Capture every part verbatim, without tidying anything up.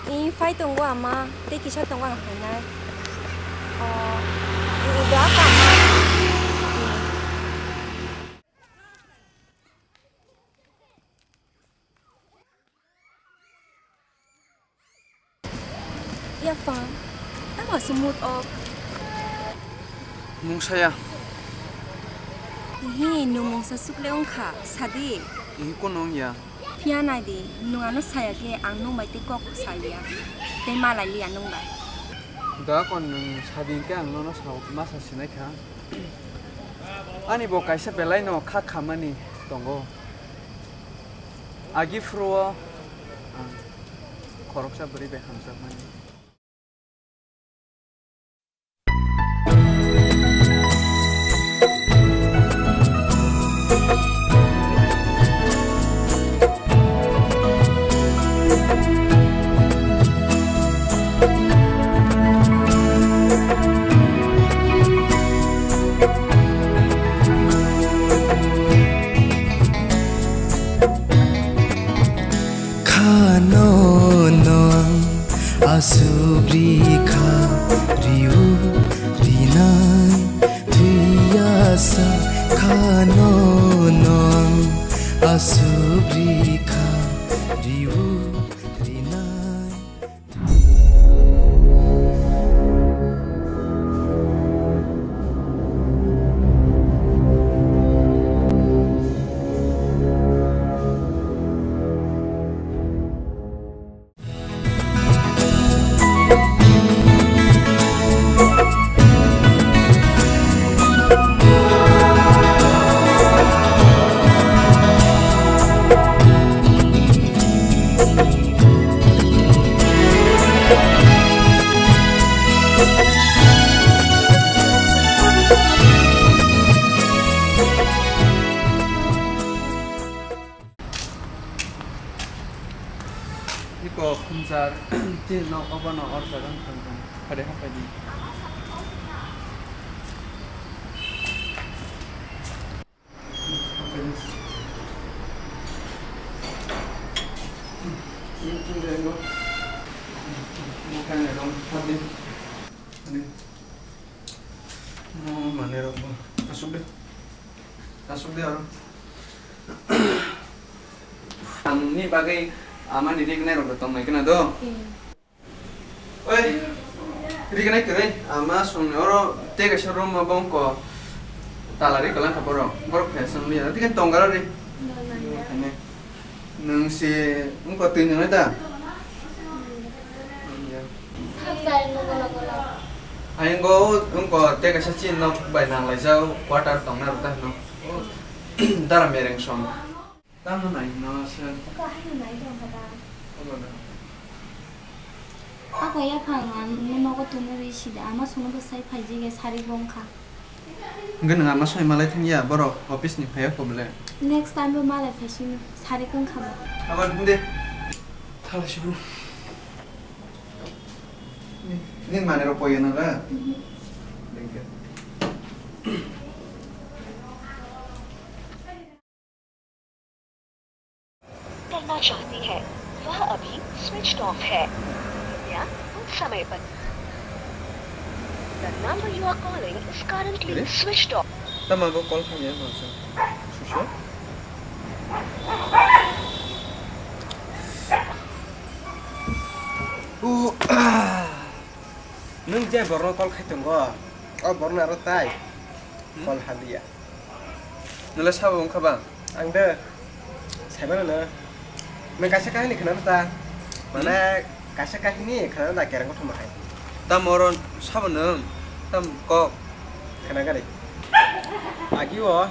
I phai tongo ama, tei kisa tongo ang phainai. O, i do aka ama. Yapha, tamo se mood off? Mungsa ya. Hi, nwng mungsa sukle wngkha, sadi. Hi, kono wngya. Phiya naidi, nwng ano saya khe ang nwng bai tei kok saliya, tei malai liya nwng bai. Da kon nwng sadi khe ang nono sao, ma sa sinai kha. Ani bo kaisa belai no kha khamani tongo. Agi phuru o ang khoroksa bwrwi bai hamjakmani. Khano no ang asubri kha riu rinai thuya sa khano no ang asubri kha riu rinai. Iko khumjar, chini nok obono or jaga wngkha wngkha. Phade hapai di. Mane rok bo. Asuk de. Asuk de aro. Ang ni bagwi ama ni rik nai rok tong nai kena do. Hmm. Oi, rik nai kwrwi, ama songni oro tei kaisa room o bongko tala ri kwlangkha borok, borok phai song liya, tei tong garo ri. Nwng si wngkha twi nwngnai da? Ayang go wngkha tei kaisa chini nok bai nang laijak quarter tong nai rok da hino. Dara mereng song. Tamo nai no sir. Oko haino nai tong kha da. Obo da. Ako yaphang ang nogo tongna ri sida ama songno bwsai phaijak ya sari bongkha. Hwnkhe nwng ama soi malai thang ya borok office ni phaiya kho bole. Next time bo malai phaisino sari kong kha ba. Abo hwnkhe. Thala sibru. Ni mane ro poyo na la. Mhm. Thank you. करना चाहती है, वह अभी switch off है। कृपया कुछ समय पर। The number you are calling is currently अरे? Switched off. Tamo bo call khamya masa. Susa? O, ah. Nwng je borno call khai tongo. O borno aro tai. Hmm? Call haliya. Nwle sabo wngkha ba? Ang de, saibano no. Nwng kaisa kahini khwnano ta? Mane, hmm? Kaisa kahini khwnano ta kereng kothoma hai. Tamo oro sabo nwng? Tam kok? Khwna gari. Agi o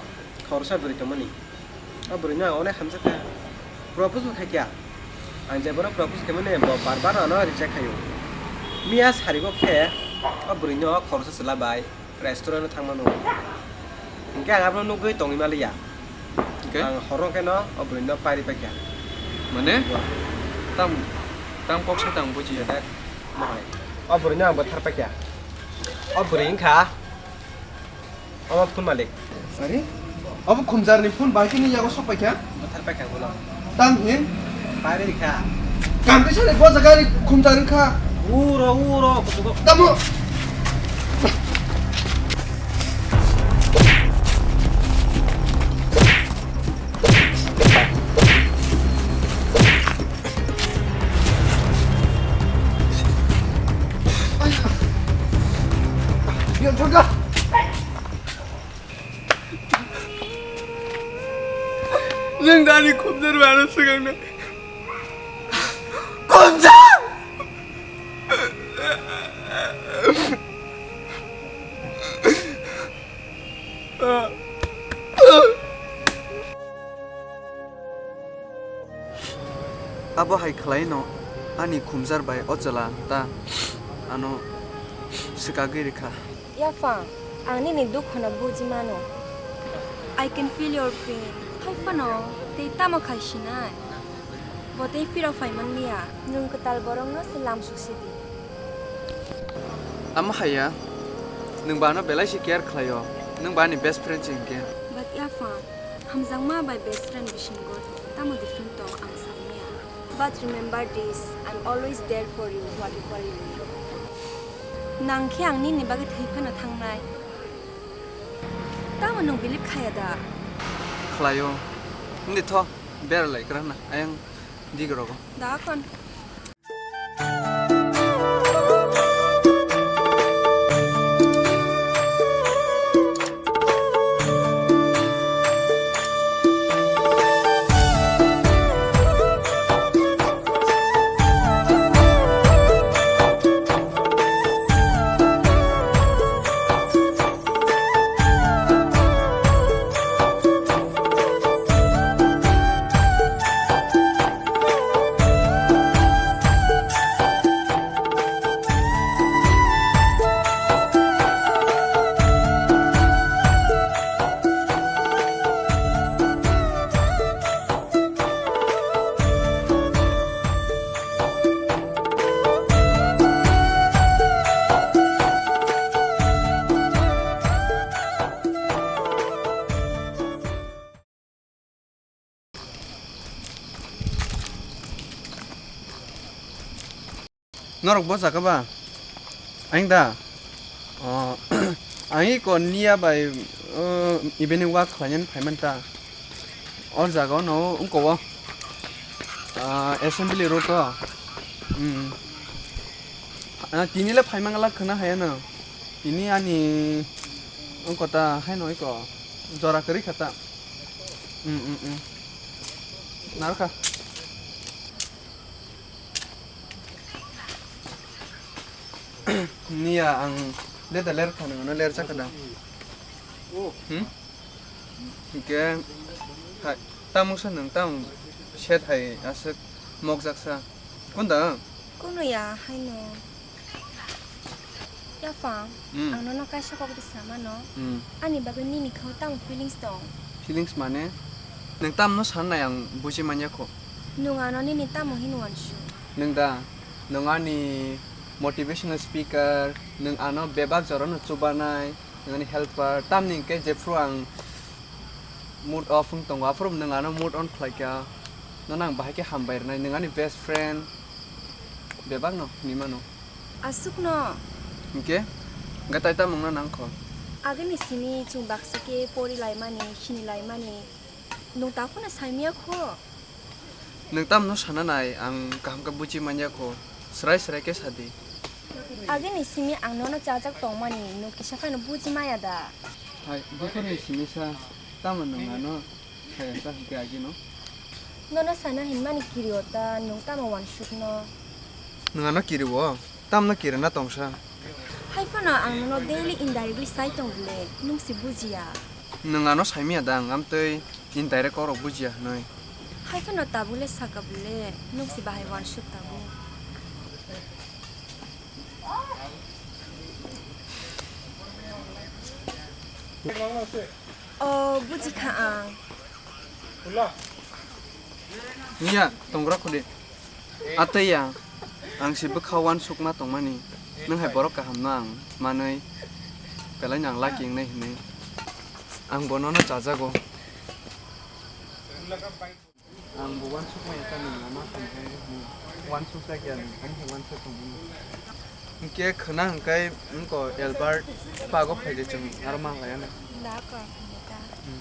khoroksa bwrwi tongmani. O bwrwino ang onek hamjakha. Propose bo khaikha. Ang jeboro propose khaimani bo bar bar ano reject khaio. Miya sarigo khe o bwrwino khoroksa chwla bai. Restaurant o thangmano. Hwnkhe ang abono nugwi tongwi maliya. Hwnkhe? Ang horo kheno o bwrwino pairi paikha. Mane? Bo. Tam, tam kok sai tang bujiya. Mohai. O bwrwino ang bwthar paikha. O bwrwi wngkha omo phone malik. Are? Obo khumjarni phone bai khe ni yago sok paikha? Bwthar paikha bono. Tam hin? Pairi kha. Kampi sari bo jaga ni khumjak wngkha. Uro, uro, kuchugo. Tamo. Yang thangka. Nwng dani khumjar bana swkang na. Khumjar! Abo hai khlaino ani khumjar bai o chwla ta ano swkagwi rwkha. Yaphang, ang nini dukhono buji mano. I can feel your pain. Hai phano tei tamo khai sinai? Bo tei phirok phai man liya. Nwng kwtal borokno se lamsuk sidi. Amo haiya, nwng ba ano belai se care khlaio. Nwng ba ani best friend se hinkhe. But Yaphang, hamjakma bai best friend bisingo tamo different tong ang sai manya. But remember this, I'm always there for you, whatever you need. Nang khe ang nini bagwi thwi phano thangnai. Tamo nwng believe khaya da? Khlaio. Hindi tho, bera lai kwrwngna, ayang digrogo. Da khon. Norok bo jaga ba? Aing da? O, ang iko Nia bai, o, evening walk khlainani phaiman ta. O jaga o no wngko o. Ah, assembly road o. Hmm. Ah, tini le phaimang la khna haya no. Tini ani wngko ta haino iko jora kwrwi kha ta. Hmm, hmm, hmm. Narwkha. Niya ang leda ler khana, ano ler chakha da. Hmm? Hingke hai, tamo sa nwng tamo set hai aswk mokjak sa. Kunda? Kunuya haino. Yaphang, hmm, ang nono kaisa kok di samano. Hmm. Ani bagwi nini khao tamo feelings tong? Feelings mane? Nwng tamno sanai ang buji manya kho. Nwng ano nini tamo hin wansu? Nwng da, nwng ani motivational speaker, nwng ano bebak jorano chubanai, nwng ani helper, tamni hwnkhe jephru ang mood off wng tongo, aphuru nwng ano mood on khlaikha, nono ang bahai khe hambai rwnai, nwng ani best friend, bebakno hinwi mano. Aswkno? Hwnkhe? Hwnkhe tai tamo wngna nangkho? Agini simi chwng baksa khe porilaimani, sinilaimani, nwng taphano saimanya kho? Nwng tamno sana nai, ang kaham khe buji manya kho. Srai srai khe sadi. Agini simi ang nono chajak tongmani, nwng kisa phano buji maya da? Hai, buphurni simi sa, tamo nwng ano saya sa hwnkhe agino? Nono sana hinmani kirio ta, nwng tamo wansukno? Nwng ano kirio? Tamno kirina tongsa. Hai phano ang nono daily indirectly sai tong bole, nwng se bujiya. Nwng ano saimanya da ang amtwi indirect korok bujiya hinwi. Hai phano tabuk le saka bole, nwng se bahai wansuk tabuk. O, bujikha ang. Niya, tongra khudi. Ataya, ang si bwkha wansukma tongmani. Nwng hai borok kahamno ang manwi, belai no ang lucky wngnai hinwi. Ang bo nono chajago. Ang bo wansukmaya ta nwng lama tongkhe. Wansuk jak ya, ang wansuk tong. Hingke khwna hingkai wngko Albert pago phaide chwng aro ma hlaiya na. Da ko, da. Hmm.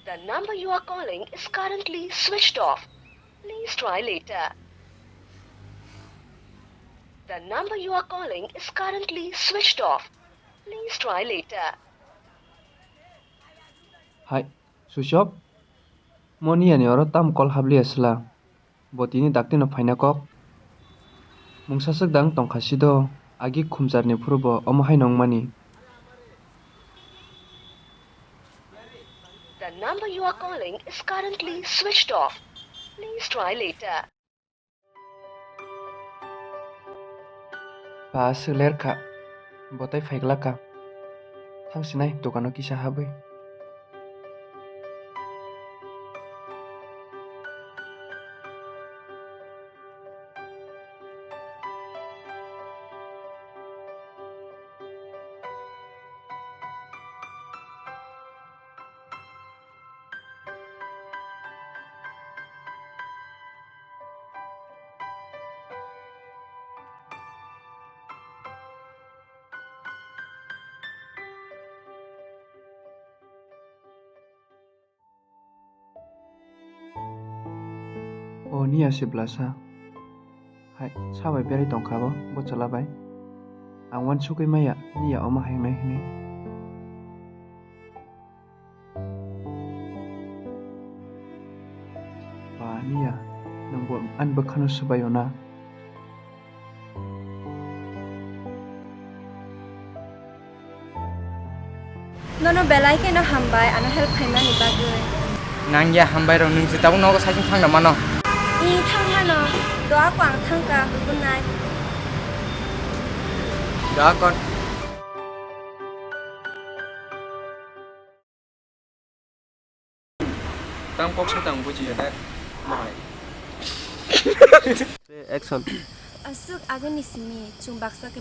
The number you are calling is currently switched off. Please try later. The number you are calling is currently switched off. Please try later. Hai, switch off? Mo niyani oro tam call habliya sla. Bo tini daktino phaina kok. Mungsa swk dang tongkha sido, agi khumjarni phuru bo omo haino wngmani. The number you are calling is currently switched off. Please try later. Ba swk ler kha, bo tei phai glak kha. Thang sinai dukano kisa habwi. O niya se blasa. Hai, sabai berai tongkha bo, bo chwla bai. Ang wansugwi maya, niya omo hai wngnai hwnwi. Ba niya, nwng bo ani bwkhano swbaio na? Nono belai kheno hambai, ano help khaimani bagwi. Nangya hambai rok, nwng se tabuk nogo saichung thangna mano. I thangmano, doa ko ang thangka, good night. Doa kon. Tang kok se tang bujiya da. Mahai. Action. Aswk agini simi chwng baksa khe.